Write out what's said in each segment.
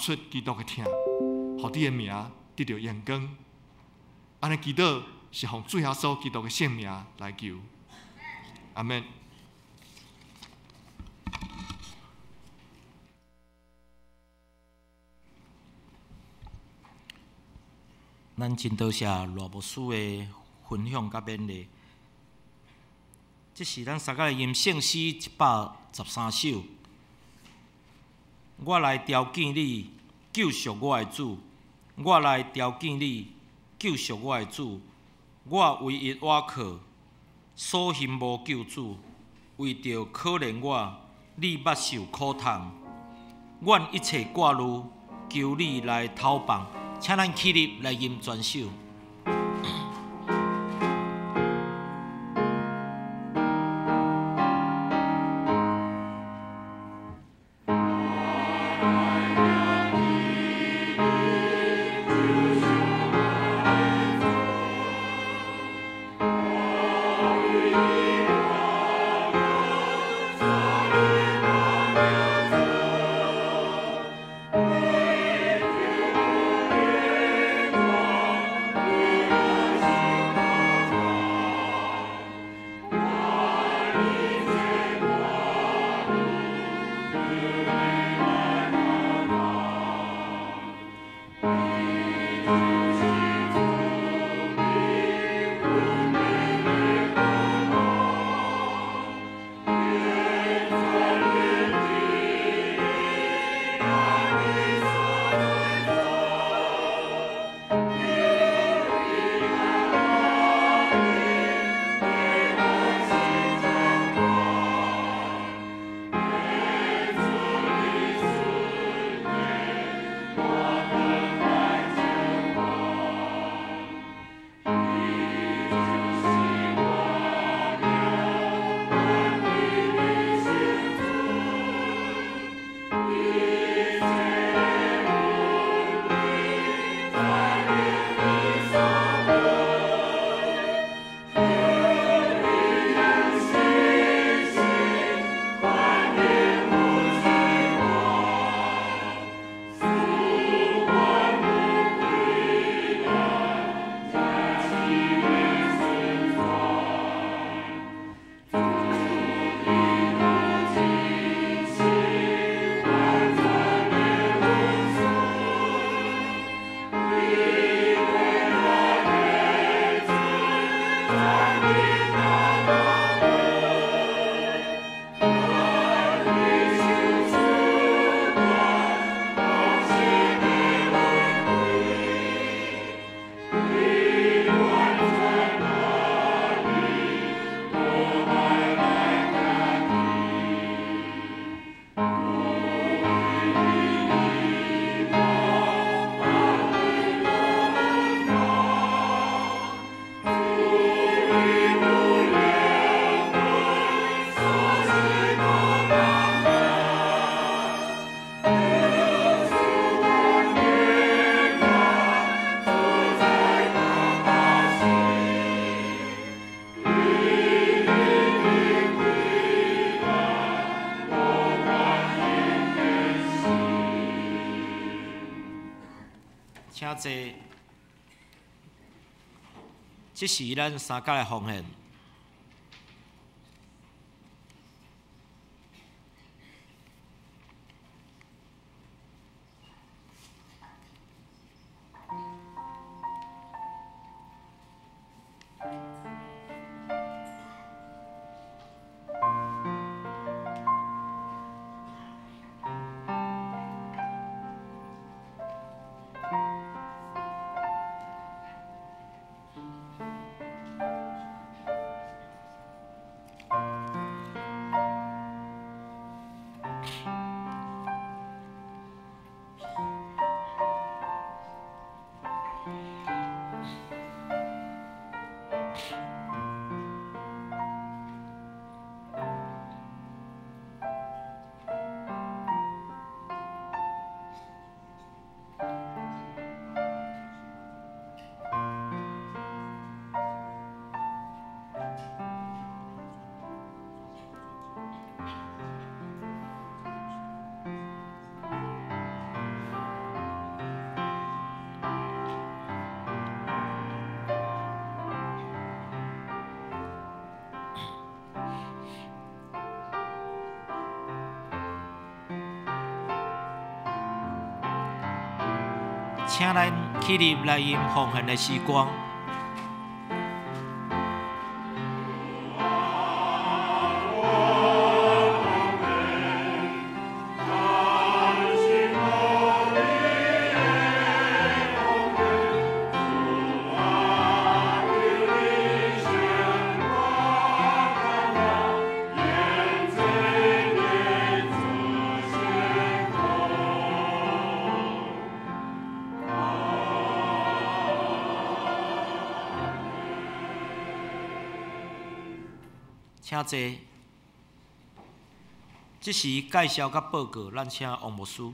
出基督的疼，予你的名得著榮光。按呢祈禱是奉主耶穌基督的聖名來求，阿們。咱真多謝賴牧師的分享佮勉勵。這是咱三個吟聖詩113首。我來朝見你，救贖我的主。我來朝見你，救贖我的主。我唯一倚靠，所幸無救主。為著可憐我，你捌受苦痛。阮一切掛慮，求你來透放。請咱起立來吟全首。請坐。這是咱三角的奉獻。請咱起立來用奉獻的時光。請坐。這時介紹佮報告，咱請王牧師。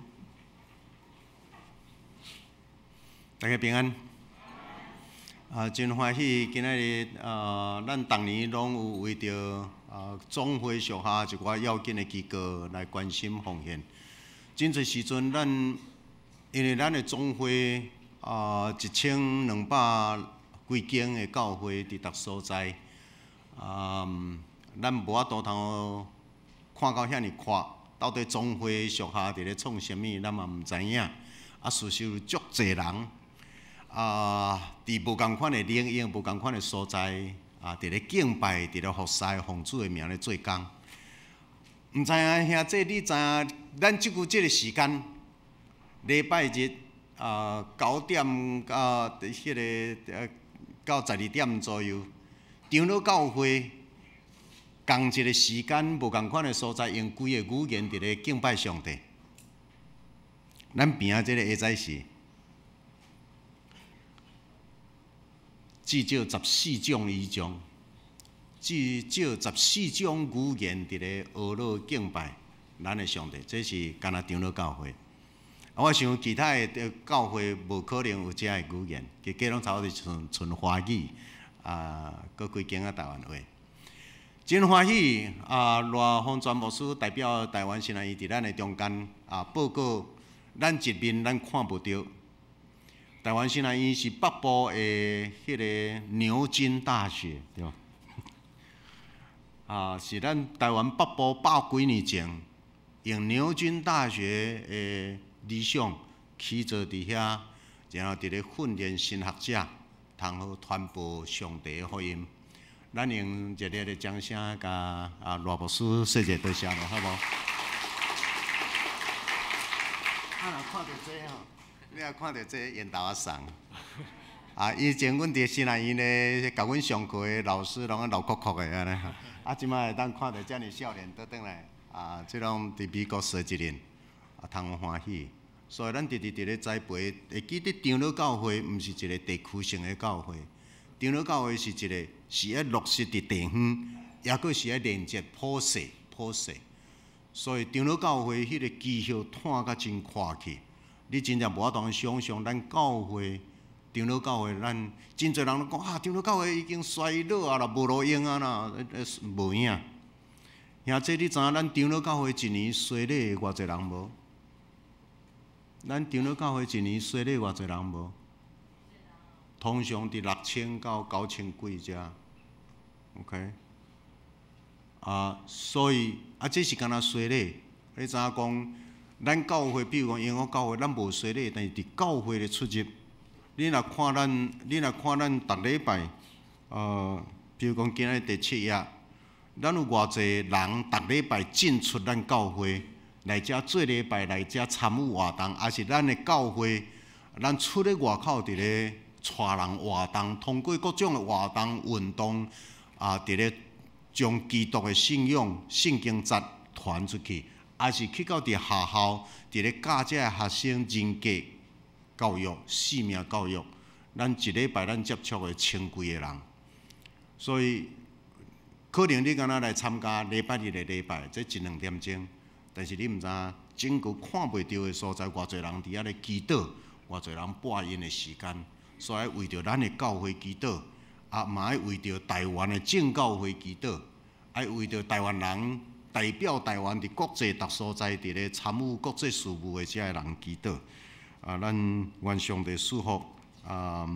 大家平安。啊，真歡喜，今仔日啊，咱逐年攏有為著啊總會屬下一寡要緊的機構來關心奉獻。真濟時陣，咱因為咱的總會啊1200幾間的教會佇逐所在，啊，咱無法度通看到遐爾闊，到底總會屬下佇咧創啥物，咱嘛毋知影。啊，事實有足濟人啊，佇無仝款的領域、無仝款的所在啊，佇咧敬拜、佇咧服侍、奉主的名咧做工。毋知影兄弟，你知影？咱這久這个時間，禮拜日啊9點到彼个到12點左右，長老教會仝一个時間，無仝款的所在，用幾个語言佇咧敬拜上帝。咱邊仔這个會知是至少十四種以上，至少十四種語言佇咧學樂敬拜咱的上帝，這是干焦長老教會。我想其他的教會無可能有這个語言，其實攏差不多賰賰華語，啊，閣幾間仔台灣話。真歡喜啊！賴宏全牧師代表台灣神學院佇咱的中間啊，報告咱一面咱看無著。台灣神學院是北部的彼个牛津大學，對無？啊，是咱台灣北部百幾年前用牛津大學的理想起做佇遐，然後佇咧訓練神學者，通好傳播上帝的福音。咱用熱烈的掌聲，共啊賴牧師說一個多謝囉，好無？啊，若看著這吼，你若看著這緣豆仔送。啊，以前阮佇神學院咧，共阮上課的老師攏愛流哭哭的按呢。啊，這擺會當看著遮爾少年倒轉來，啊，這攏佇美國踅一輪，啊，通歡喜。所以咱直直佇咧栽培，會記得長老教會毋是一個地區性的教會，長老教會是一個是愛落實佇地方，抑閣是愛連接普世普世。所以長老教會彼個績效湠甲真闊去，你真正無法度想像咱教會長老教會，咱真濟人攏講啊，長老教會已經衰老啊啦，無路用啊啦，無影。兄弟，你知影咱長老教會一年洗禮偌濟人無？咱長老教會一年洗禮偌濟人無？通常佇6000到9000幾遮，OK。啊，所以啊，這是干焦洗禮。你知影講，咱教會，比如講英國教會，咱無洗禮，但是佇教會的出入，你若看咱，你若看咱逐禮拜，比如講今仔日第七夜，咱有偌濟人逐禮拜進出咱教會來遮做禮拜，來遮參與活動，抑是咱的教會，咱出咧外口佇咧帶人活動，通過各種的活動運動，啊，佇咧將基督的信仰、聖經節傳出去，抑是去到佇學校，佇咧教這个學生人格教育、生命教育，咱一禮拜咱接觸的千幾个人，所以可能你敢若來參加禮拜日的禮拜，這一兩點鐘，但是你毋知影整個看袂著的所在，偌濟人佇遐咧祈禱，偌濟人撥𪜶的時間，所以為著咱的教會祈禱，啊，嘛愛為著台灣的正教會祈禱，愛為著台灣人代表台灣佇國際逐所在佇咧參與國際事務的這个人祈禱。啊，咱願上帝賜福啊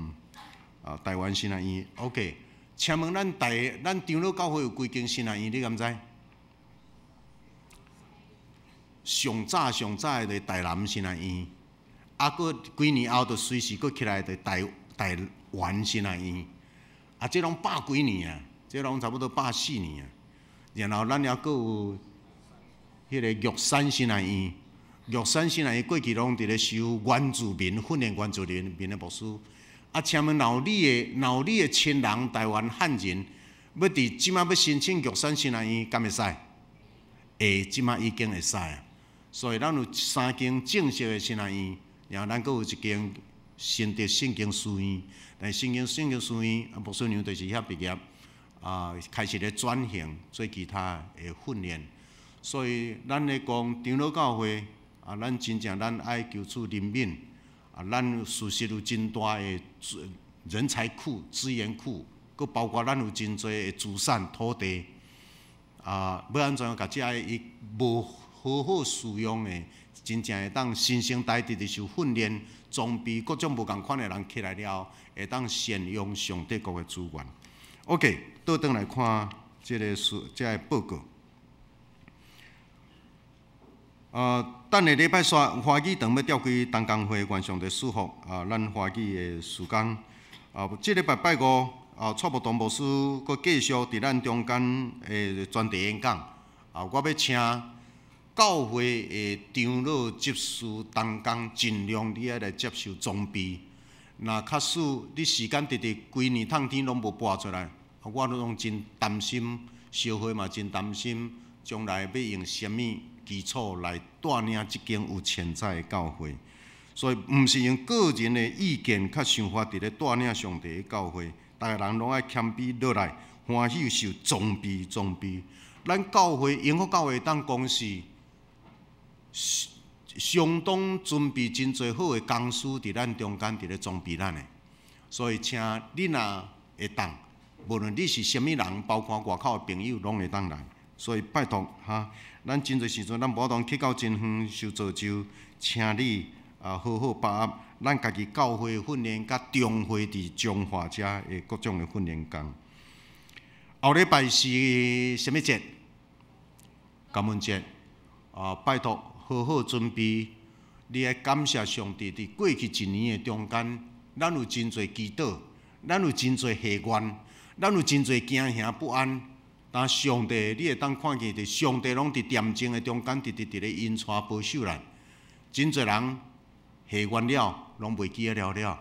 啊！台灣神學院，OK。請問咱台咱長老教會有幾間神學院？你敢知？上早上早的台南神學院，啊，閣幾年後就隨時閣起來就台台灣神學院，啊，這攏百幾年啊，這攏差不多140年啊。然後咱猶閣有彼個玉山神學院，玉山神學院過去攏佇咧收原住民訓練原住民的牧師。啊，請問若有你的親人台灣漢人，欲佇這馬欲申請玉山神學院，敢會使？會，這馬已經會使啊。所以咱有三間正式的神學院，然後咱閣有一間新竹聖經書院。但聖經聖經書院啊，牧師娘就是遐畢業，啊，開始咧轉型做其他的訓練。所以咱咧講長老教會啊，咱真正咱愛求主憐憫啊，咱事實有真大的人才庫、資源庫，閣包括咱有真濟的資產土地啊，欲按怎共這个伊無好好使用的，真正會當新生代佇佇受訓練、裝備各種無仝款的人起來了後，會當善用上帝國的資源。OK，倒轉來看這个書，這个報告。等下禮拜三華語堂欲召開同工會，願上帝賜福啊！咱華語的事工啊，這禮拜拜五啊，蔡木堂牧師閣繼續佇咱中間的專題演講啊，我欲請教會的長老執事同工，盡量你愛來接受裝備。若假使你時間直直規年透天攏無撥出來，我攏真擔心，小會嘛真擔心，將來欲用啥物基礎來帶領這間有潛在的教會，所以毋是用個人的意見佮想法佇咧帶領上帝的教會，逐个人攏愛謙卑落來，歡喜受裝備裝備。咱教會榮福教會當講是相當準備真濟好的講師佇咱中間佇咧裝備咱的，所以請你若會當，無論你是啥物人，包括外口的朋友，攏會當來。所以拜託哈，咱真濟時陣，咱無法度去到真遠受造就，請你啊好好把握咱家己教會訓練，佮中會佇彰化遮的各種的訓練工。後禮拜是啥物節？感恩節啊！拜託好好準備，你愛感謝上帝，佇過去一年的中間，咱有真濟祈禱，咱有真濟下願，咱有真濟驚嚇不安。但上帝，你會當看見佇上帝攏佇恬靜的中間，直直佇咧引帶保守咱。真濟人下願了，攏袂記得了了。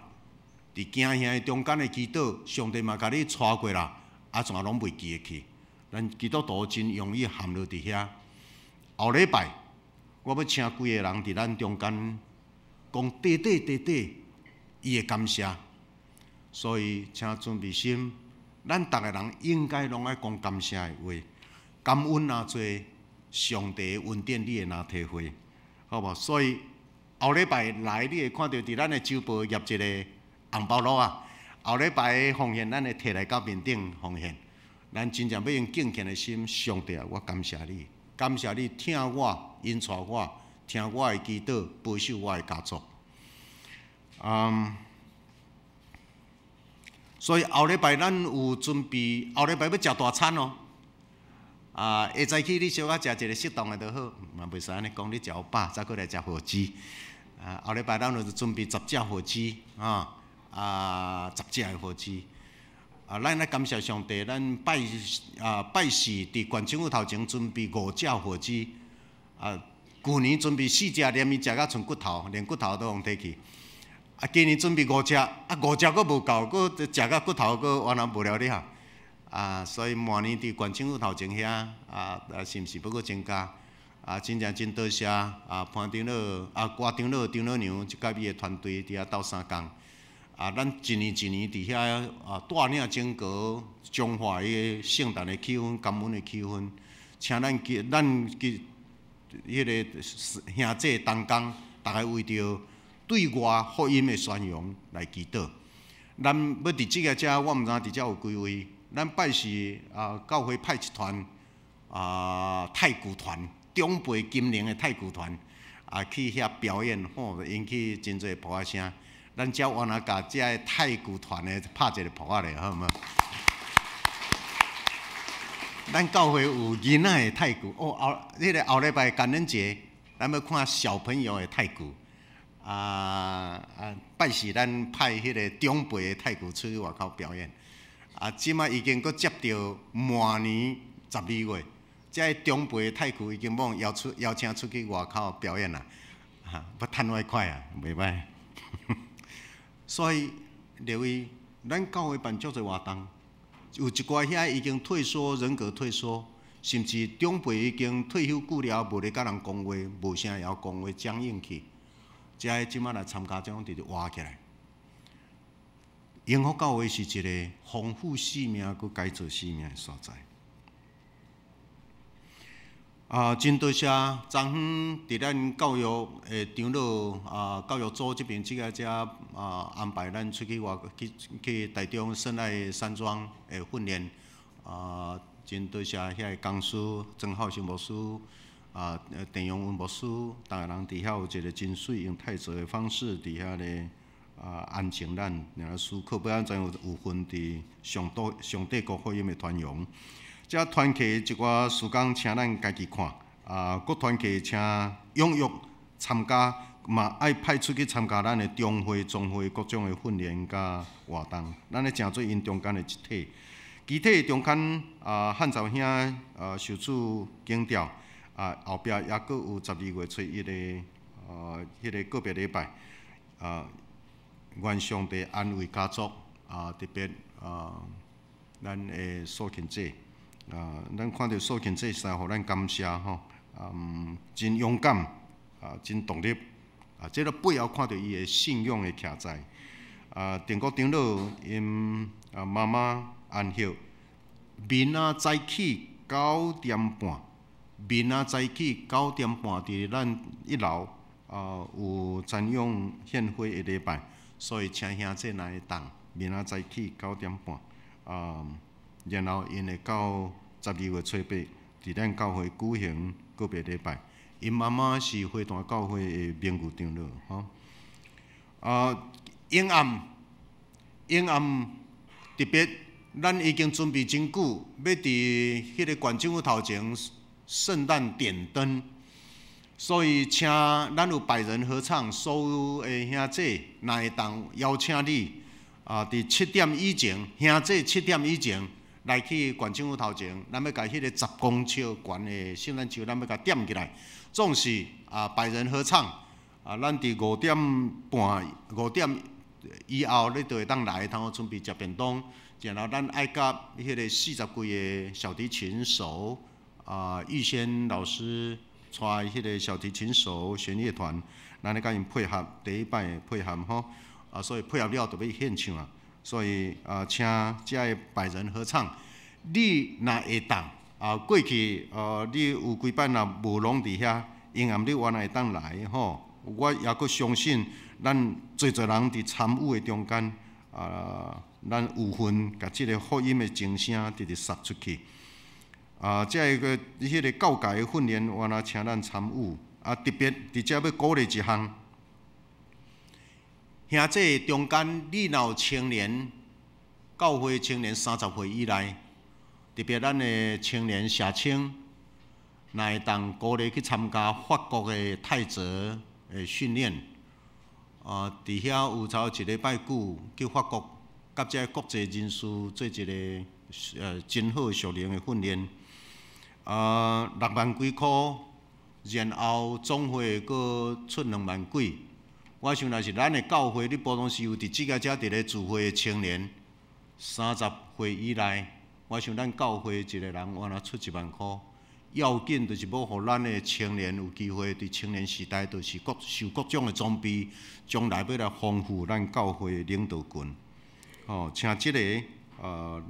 佇驚嚇的中間的祈禱，上帝嘛共你帶過啦，啊，怎攏袂記得去？咱基督徒真容易陷落佇遐。後禮拜，我欲請幾個人佇咱中間講短短短短伊的感謝，所以請準備心。咱逐个人應該攏愛講感謝的話，感恩若濟，上帝的恩典你會若體會，好無？所以後禮拜來，你會看著佇咱的週報挹一个紅包橐仔。後禮拜的奉獻，咱會提來到面頂奉獻。咱真正欲用敬虔的心，上帝啊，我感謝你，感謝你疼我，引帶我，聽我的祈禱，保守我的家族。所以後禮拜咱有準備，後禮拜欲食大餐哦。啊，下早起你小可食一个適當的就好，嘛袂使按呢講，你食予飽，再閣來食火雞。啊，後禮拜咱有準備十隻火雞，啊，啊，十隻的火雞。啊，咱來感謝上帝，咱拜啊拜四佇縣政府頭前準備五隻火雞。啊，舊年準備四隻，連伊食甲賰骨頭，連骨頭都予提去。啊，今年準備五隻，啊五隻閣無夠，閣食甲骨頭閣完全無了了。啊，所以明年佇縣政府頭前遐，啊啊，是毋是欲閣增加？啊，真正真多謝啊潘長老、啊郭長老、長老娘這佮伊的團隊佇遐鬥相共。啊，咱一年一年佇遐啊帶領整個彰化的聖誕的氣氛、感恩的氣氛，請咱記咱記彼个兄弟同工，逐个為著對外福音的宣揚來祈禱。咱欲佇這个遮，我毋知佇遮有幾位。咱拜四啊，教會派一團啊太鼓團，長輩金陵的太鼓團啊去遐表演，吼，引起真濟噗仔聲。咱遮原來共這个太鼓團的拍一个噗仔咧，好毋好？咱教會有囡仔的太鼓，哦，後彼个後禮拜感恩節，咱欲看小朋友的太鼓。啊啊，拜四咱派彼个長輩的太鼓出去外口表演。啊，這馬已經閣接著明年12月，這个長輩的太鼓已經欲邀請出去外口表演啦。哈，欲趁外快啊，袂䆀。所以，列位，咱教會辦足濟活動，有一寡遐已經退縮，人格退縮，甚至長輩已經退休久了，無咧佮人講話，無啥會曉講話，僵硬去。這个這馬來參加，這種直直活起來。榮福教會是一個豐富生命、閣改造生命的所在。啊，真多謝昨昏佇咱教育的長老啊，教育組這邊這个遮啊安排咱出去外去去台中聖愛山莊的訓練啊，真多謝遐个講師曾浩生牧師啊，鄭永文牧師，逐个人佇遐有一個真媠用泰澤的方式佇遐咧啊安靜咱，然後思考欲按怎有份佇上帝上帝國福音的傳揚。這團契一寡時間，請咱家己看。啊，閣團契請踴躍參加，嘛愛派出去參加咱的中會、總會各種的訓練佮活動。咱咧成做𪜶中間的一體。肢體中間啊，漢兆兄啊受主揀召啊，後壁猶閣有12月初1的啊，彼个告別禮拜啊，願上帝安慰家族啊，特別啊，咱的蘇琴姐。啊，咱看著蘇琴姐實在予咱感謝吼，嗯，真勇敢，啊，真獨立，啊，這个背後看著伊的信仰的徛在。啊，鄭國長老𪜶啊媽媽安息，明仔早起9點半，明仔早起九點半佇咱一樓啊有瞻仰獻花的禮拜，所以請兄弟來當明仔早起九點半啊。然後𪜶會到12月初8，佇咱教會舉行告別禮拜。𪜶媽媽是花壇教會的名譽長老，吼。啊，永暗，永暗，特別，咱已經準備真久，欲佇彼个縣政府頭前聖誕點燈，所以請咱有百人合唱，所有的兄弟，若會當邀請你，啊，佇七點以前，兄弟七點以前。來去縣政府頭前，咱欲共彼个10公尺懸的聖誕樹，咱欲共點起來。總是啊，百人合唱啊，咱佇5點半、5點以後，你就會當來，通好準備食便當。然後咱愛佮彼个40幾个小提琴手啊，玉仙老師帶彼个小提琴手弦樂團，咱咧佮𪜶配合，第一擺配合吼，啊，所以配合了就欲獻唱啊。所以啊，請遮个百人合唱，你若會當啊，過去你有幾擺若無攏佇遐，永暗你原來會當來吼。我猶閣相信，咱濟濟人佇參與的中間啊，咱有份共這个福音的鐘聲直直撒出去。啊，這个彼个教改的訓練，原來請咱參與。啊，特別佇遮欲鼓勵一項。兄弟中間，你若有青年，教會青年30歲以內，特別咱的青年社青，若會當鼓勵去參加法國的泰澤的訓練，啊，佇遐有差不多一禮拜久去法國，佮這國際人士做一个真好屬靈的訓練，啊，6萬幾箍，然後總會閣出2萬幾。我想若是咱的教會，你普通時有佇這个遮佇咧聚會的青年，30歲以內，我想咱教會一个人原來出1萬箍，要緊就是欲予咱的青年有機會佇青年時代，就是各受各種的裝備，將來欲來豐富咱教會的領導群。吼，請這个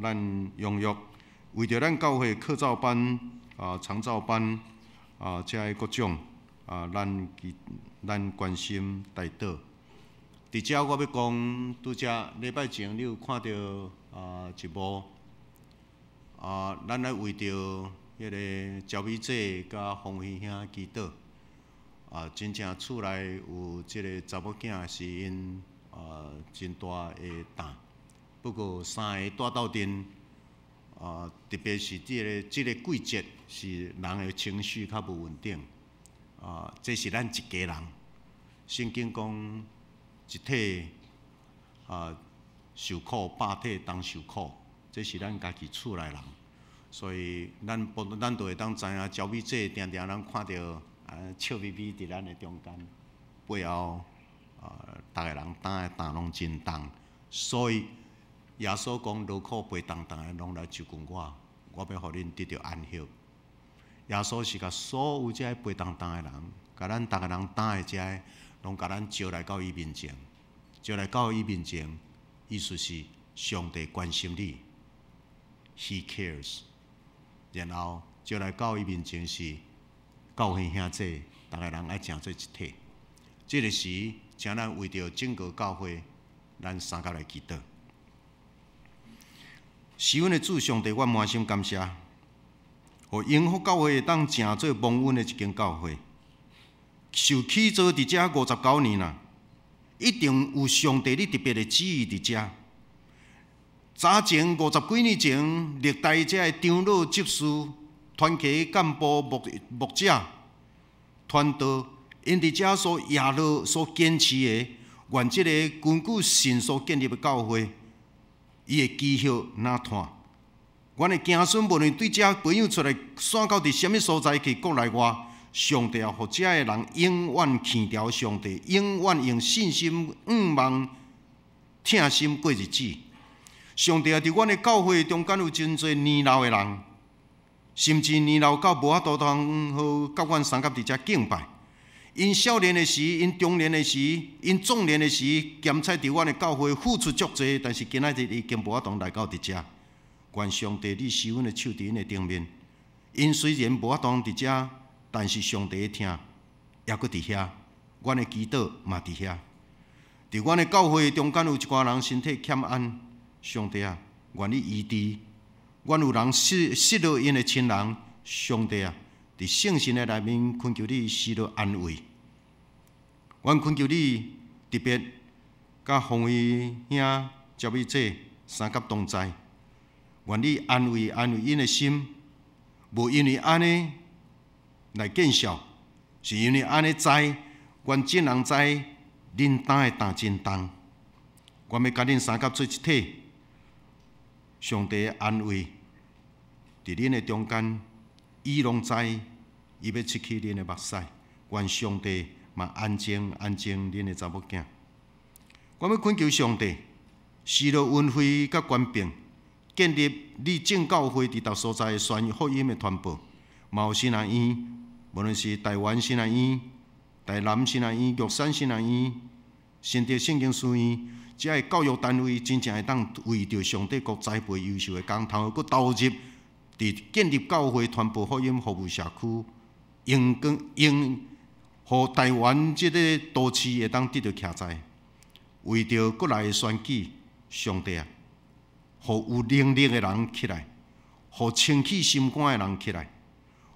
咱踴躍為著咱教會課照班啊、長照班啊，這个各種啊，咱關心代禱。佇遮我欲講，拄才禮拜前你有看著啊一幕啊，咱來為著彼个焦美姐佮馮輝兄祈禱啊，真正厝內有這个查某囝是𪜶啊真大的擔，不過三个蹛鬥陣啊，特別是這个季節是人的情緒較無穩定啊，這是咱一家人。聖經講一體啊受苦，百體同受苦，這是咱家己厝內人，所以咱咱就會當知影，招美姐定定咱看著啊笑眯眯佇咱的中間，背後啊逐个人擔的擔攏真重，所以耶穌講勞苦背重擔的攏來就近我，我欲予恁得著安息。耶穌是共所有這个背重擔的人，共咱逐个人擔的這个，攏共咱招來到伊面前，招來到伊面前，意思是上帝關心你，He cares。然後招來到伊面前是教會兄弟，逐个人愛成做一體。這个時，請咱為著整個教會，咱相佮來祈禱。是阮的主上帝，我滿心感謝，予榮福教會會當成做蒙恩的一間教會。受起造佇遮59年啦，一定有上帝你特別的旨意佇遮。早前50幾年前，歷代這个長老執事、團契幹部、牧者、傳道，𪜶佇遮所耶路所堅持的，願這個根據神所建立的教會，伊的飢渴若渴。阮的子孫無論對遮培養出來，徙到佇啥物所在去國內外，上帝啊，予遮的人永遠牽牢上帝，永遠用信心、向望、疼心過日子。上帝啊，佇阮的教會中間有真濟年老的人，甚至年老到無法度通好佮阮相佮佇遮敬拜。𪜶少年的時，𪜶中年的時，𪜶壯年的時，兼差佇阮的教會付出足濟，但是今仔日已經無法度來到佇遮。願上帝，你施阮的手佇𪜶的頂面。𪜶雖然無法度佇遮，但是上帝的疼猶閣佇遐，阮的祈禱嘛佇遐。佇阮的教會中間有一寡人身體欠安，上帝啊，願你醫治。阮有人失落𪜶的親人，上帝啊，佇聖神的內面懇求你施予安慰。阮懇求你特別佮馮偉兄、趙美姐相佮同在，願你安慰安慰𪜶的心，無因為按呢來見笑，是因為按呢知，阮眾人知恁擔的擔真重，阮欲共恁相佮做一體。上帝的安慰佇恁的中間，伊攏知，伊欲拭去恁的目屎。願上帝嘛安靜安靜恁的查某囝。我欲懇求上帝，施予恩惠佮權柄，建立你正教會佇逐所在的宣福音的傳播。嘛有神學院，無論是台灣神學院、台南神學院、玉山神學院、新竹聖經書院，這个教育單位真正會當為著上帝國栽培優秀的工頭，閣投入佇建立教會、傳播福音、服務社區，用光用，予台灣這个都市會當得著徛在。為著國內的選舉，上帝啊，予有能力的人起來，予清氣心肝的人起來，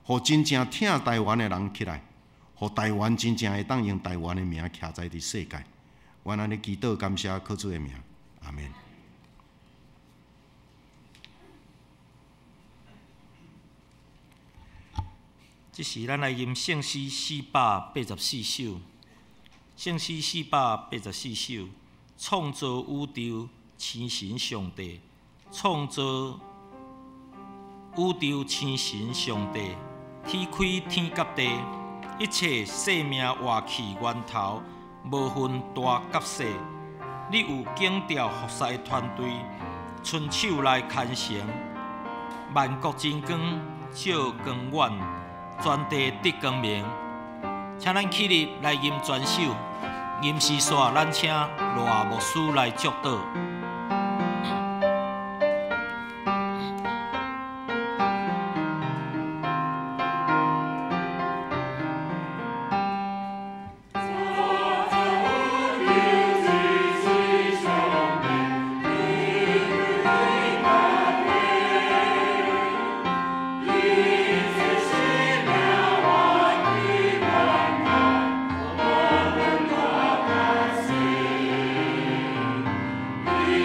予真正疼台灣的人起來，予台灣真正會當用台灣的名徛在佇世界。阮按呢祈禱感謝靠主的名，阿們。這時，咱來吟聖詩484首，聖詩四百八十四首，創造宇宙星神上帝，創造宇宙星神上帝，天開天佮地，一切生命活氣源頭，無分大佮細。你有警調服侍團隊，伸手來牽成，萬國真光照光遠，全地得光明。請咱起立來吟全首，吟詩煞，咱請賴牧師來祝禱。一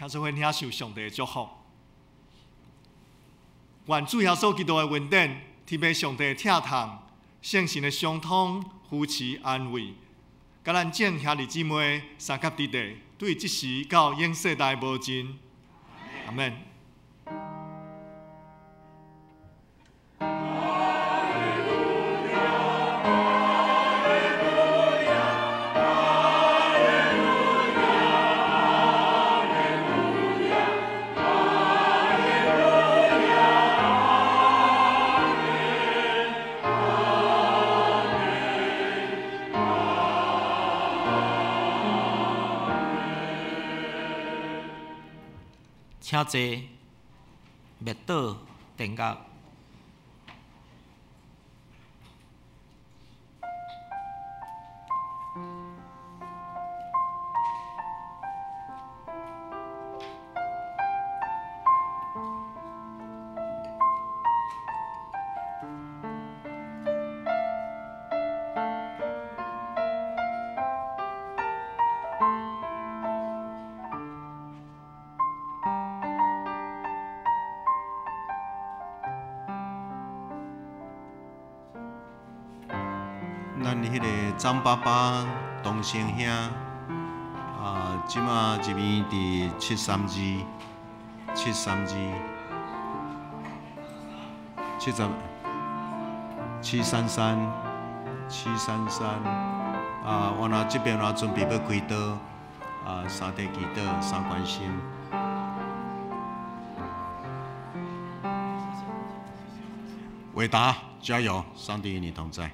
聽做伙領受上帝的祝福。願主耶穌基督的恩典，天父上帝的疼痛，聖神的相通、扶持、安慰，佮咱眾兄弟姊妹相佮佇地，對這時到永世代無盡。阿們。請坐，滅倒電樂。咱彼个張爸爸、東生兄，啊，這馬入院佇732、732、70、733、733，啊，我若這邊若準備欲開刀，啊，三地祈禱，三關心。偉達，加油！上帝與你同在。